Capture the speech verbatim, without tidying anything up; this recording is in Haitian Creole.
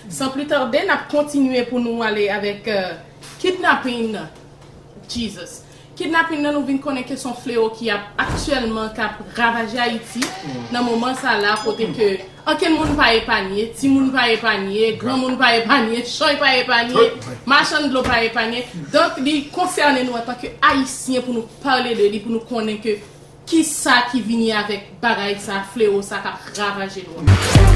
San pli tade, n ap kontinye pou nou ale avèk euh, kidnapin nan. Jesus. Kidnapin nan, nou vin konnen ke se yon fleo ki ap aktyèlman k ap ravaje Ayiti nan moman sa la, kote ke ankenn moun pa epanye, timoun pa epanye, granmoun pa epanye, chay pa epanye, machann dlo pa epanye. Donk li konsène nou antanke Ayisyen pou nou pale de li, pou nou konnen ke kisa ki vini avèk bagay sa, fleo sa k ap ravaje nou an.